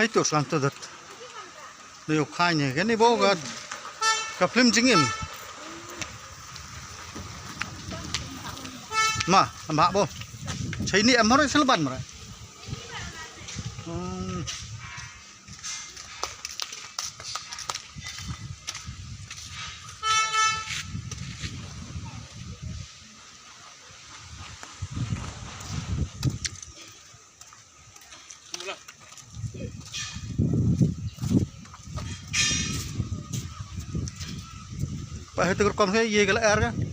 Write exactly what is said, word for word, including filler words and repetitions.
Ai tu slang tu dat. Ni u khai ni, kani bo ka, ka film jingim. Ma, ma bo. Chai ni em hore silban mare. Hmm. Ba hetu rukom se ye gala er ka.